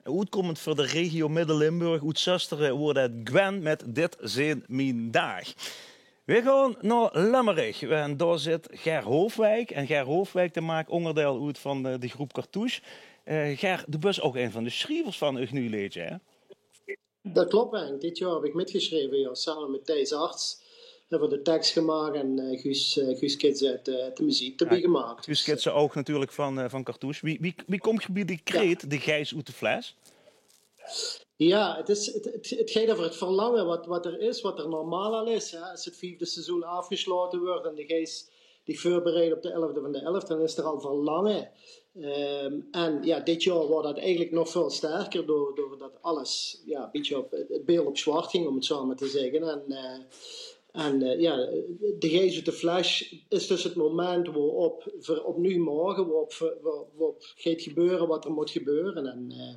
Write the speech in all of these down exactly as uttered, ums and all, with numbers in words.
Oetkommend veur de regio Midde-Limburg, oet Zöstere, woort 't Gwen mèt Dit Zeen Mien Daag. Veer gaon nao Lömmerich, en dao zit Ger Hoofwijk. En Ger Hoofwijk, dae maak óngerdeil oet van de, de groep Cartouche. Eh, Ger, doe bös ouch ein van de sjrievers van 't nuuj leedje, hè? Dat klop, Henk. Dit jaor höb ich mitgesjreve, jao, same mit Thijs Arts. Höbbe v'r de teks gemaak en, eh, Guus, eh, Guus Kitsen haet, eh, de meziek d'rbie gemaak. Guus Kitsen ouch natuurlik van, eh, van Cartouche. Wie, wie, wie kómp geer bie de kreet, de geis oet de fles? Jao, 't is, 't, 't, 't geit euver 't verlange wat, wat d'r is, wat d'r normaal al is, hè. Es 't viefde seizoen aafgesjlaote wuuert en de geis dich veurbereid op de elfde van de elfde, dan is d'r al verlange. Ehm, en jao, dit jaor woort dat eigelik nog väöl sterker door, doordat alles, jao, e bietje op, 't beeld op zwart ging, óm 't zo mer te zègke. En, eh, en, eh, jao, de geis oet de fles is dus 't moment wo-op v'r opnuuj moge, wo-op v'r, wo-, wo-op geit gebeure wat d'r mót gebeure. En, eh,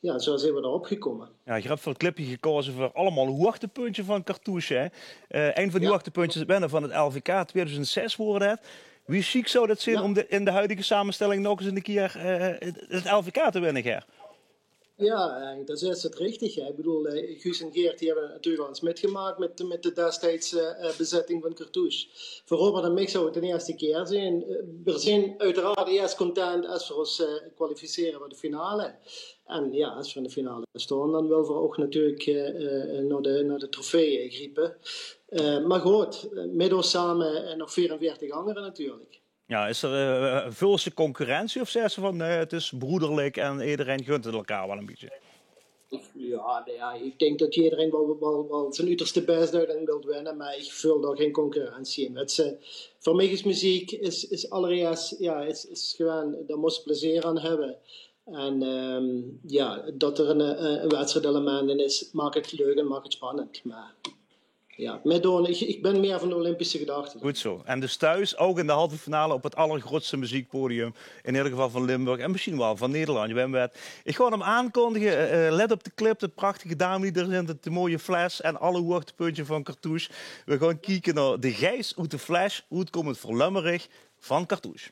jao, zo zeen v'r dao-op gekómme. Jao, geer höb veur 't clipje gekaoze veur allemaol hoogtepuntje van Cartouche, hè? Eh, ein van die hoogtepuntjes, 't winne van 't L V K, twiedoezend zès woort dat. Wie sjiek zou dat zeen óm de, in de huidige samestèlling nog ins ein kier, eh, 't, 't L V K te winne, Ger? Jao, eh, dat is 't richtig, hè. Ich bedoel, eh, Guus en Geert, die höbbe 't natuurlik al ins mitgemaak mit, mit de destijdse, eh, bezètting van Cartouche. Veur Robert en mich zou 't d'n ierste kier zeen. Eh, v'r zeen oeteraard ieës content es v'r ós, eh, kwalificere veur de finale. En jao, es v'r in de finale staon, dan wille v'r ouch natuurlik, eh, eh, nao de, nao de trofee, eh, griepe. Eh, mer good, eh, mit ós same, eh, nog veerenveertig angere natuurlik. Jao, is d'r, eh, väöl concurrentie of zègke ze van, eh, 't is broederlik en ederein gunt 't elkaar waal e bietje? Jao, noe jao, ich dink dat ederein waal, waal, waal zien uterste bès deit en wilt winne, mer ich veul dao gein concurrentie in. 't Is, eh, veur mich is meziek, is, is allereerst, jao, is, is gewoon, dao mós se plezeer aan höbbe. En, ehm, jao, dat d'r ein, eh, ein wedstrijdelement in is, maak 't leuk en maak 't spannend. Mer jao, mitdoon, ich, ich bön mieë van de Olympische gedachte. Good zo. En dus thoes, ouch in de halve finale op 't allergroeatste meziekpodium, in eder geval van Limburg en mesjiens waal van Nederland, wae weit. Ich gaon 'm aankondige, eh, eh, let op de clip, de prachtige dame die d'r zit, de mooie fles en alle hoogtepuntje van Cartouche. Veer gaon kieke nao De Geis oet de Fles, oetkommend veur Lömmerich, van Cartouche.